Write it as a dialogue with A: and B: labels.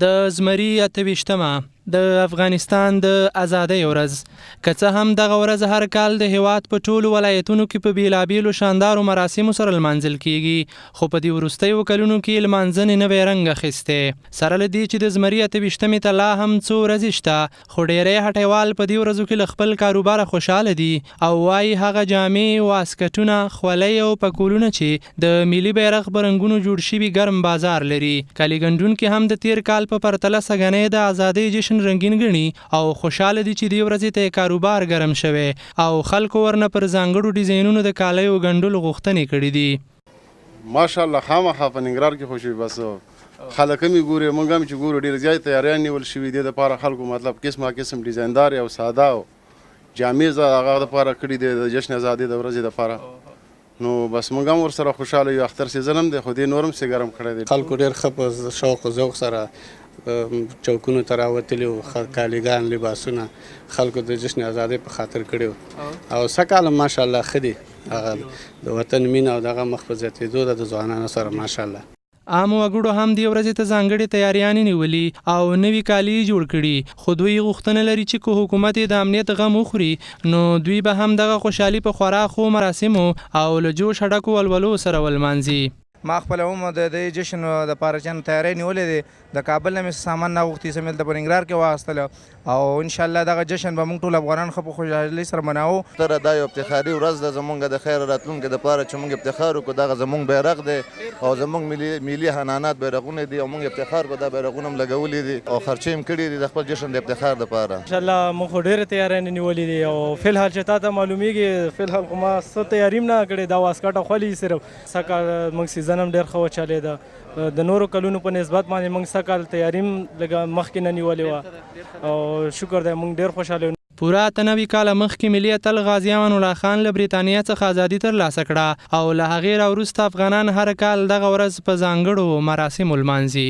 A: د زمري 28مه د افغانستان د ازادۍ ورځ. که څه هم دغه ورځ هر کال د هېواد په ټولو ولایتونو کې په بېلابېلو شاندارو مراسمو سره لمانځل کېږي، خو په دې وروستیو کلونو کې لمانځنې نوی رنګ اخیستی. سره له دې چې د زمري 28مې ته لا هم څو ورځې شته، خو ډېری هټۍوال په دې ورځو کې له خپل کاروباره خوشاله دي او وايي، هغه جامې، واسکټونه، خولۍ او پکولونه چې د ملي بیرغ په رنګونو جوړ شوي ګرم بازار لري. کالي ګنډونکي هم د تېر کال په پرتله سږنی د ازادۍ جشن رنګین ګڼي او خوشاله دي چې دې ورځې ته یې کاروبار ګرم شوی او خلکو ورنه پر ځانګړو ډیزاینونو د کالیو ګنډلو غوښتنې کړې دي.
B: ماشاءالله خامخا په ننګرهار کې خو چې بس خلک هم یې ګوري موږ هم چې ګورو ډېر زیات تیاریان نیول شوي دي دپاره خلکو مطلب قسمه قسم ډیزایندار او ساده او جامې هغه دپاره کړي دي د جشن ازادۍ د ورځې دپاره نو بس موږ هم ورسره خوشحاله یو اختر سیزن هم دی خو دې نور هم څه ګرم کړی دی.
C: خلکو ډېر ښه په شوق او ذوق سره چوکونو ته راوتلي وو، ښه کالیګان لباسونه خلکو د جشن ازادۍ په خاطر کړي وو او سږکال هم ماشاءالله ښه دي. هغه د وطن مینه او دغه مخ په زیاتېدو ده د ځوانانو سره ماشاءالله.
A: عامو وګړو هم دې ورځې ته ځانګړې تیاریانې نیولي او نوي کالي یې جوړ کړي، خو دوی غوښتنه لري چې که حکومت یې د امنیت غم وخوري نو دوی به هم دغه خوشالي په خورا ښو مراسمو او له جوشه ډکو ولولو سره ولمانځي.
D: ما خپله هم د دې جشن لپاره چند تیاری نیولی دی، د کابل نه مې څه سامان راغوښتي، څه مې دلته په ننګرهار کې واخیستل او ان شاء الله دغه جشن به موږ ټول افغانان ښه په خوشحالۍ سره مناوو.
E: ستره دا یو افتخاري ورځ ده زمونږ د خیر راتلونکي دپاره چې موږ افتخار وکړو، دغه زمونږ بیرغ دی او زمونږ ملي ملي حنانات بیرغونه دي او موږ افتخار کوو دا بیرغونه هم لګولي دي او خرچې هم کړي دي د خپل جشن د افتخار دپاره.
F: ان شاء الله موږ خو ډېرې تیاریانې نیولې دي او فی الحال چې تاته معلومیږي فی الحال خو ما څه تیاري هم نه کړې، دا واسکټ او خولۍ صرف. سږ کال موږ سیزن هم ډېر ښه وچلېده، د نورو کلونو په نسبت باندې موږ سږ کال تیاري هم لږه مخکې نه نیولې وه او شکر دی موږ ډېر خوشحاله یو.
A: پوره 98 کاله مخکې ملي اتل غازي امان الله خان له بریتانیا څخه ازادي ترلاسه کړه او له هغې راوروسته افغانان هر کال دغه ورځ په ځانګړو مراسمو لمانځي.